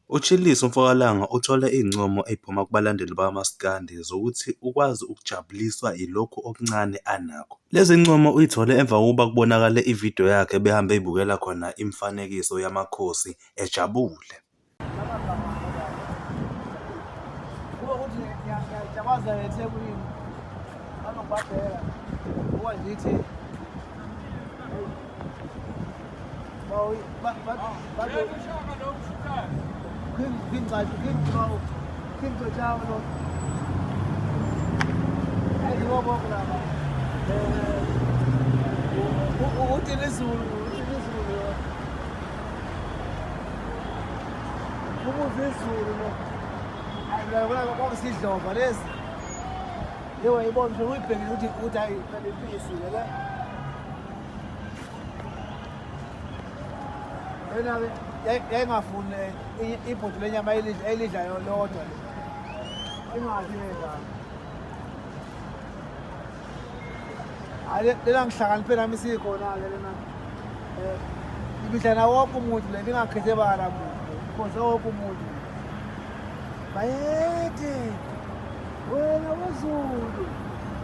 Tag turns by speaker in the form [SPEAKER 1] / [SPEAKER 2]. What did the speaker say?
[SPEAKER 1] UChillis umfokaLanga uthole izincomo ey'phuma kubalandeli bakamaskandi zokuthi ukwazi ukujabuliswa yilokhu okuncane anakho. Lezi zincomo uy'thole emva kokuba kubonakale ividiyo yakhe behambe ey'bukela khona imifanekiso yamakhosi ejabule.
[SPEAKER 2] Kwakusidlova lezi yewayibona nje uyibhekile ukuthi ukuthi hayi impisi le. Lena-ke yayingafuni ibhodo lenyama elidlayo lodwa le. Ingazi lengane. Hayi lena ngihlakaniphe nami isikhona-ke lena. Ibidla na wonke umuntu le ingakhethe bala muntu. Khonze wonke umuntu. Bayede. Wena wezulu.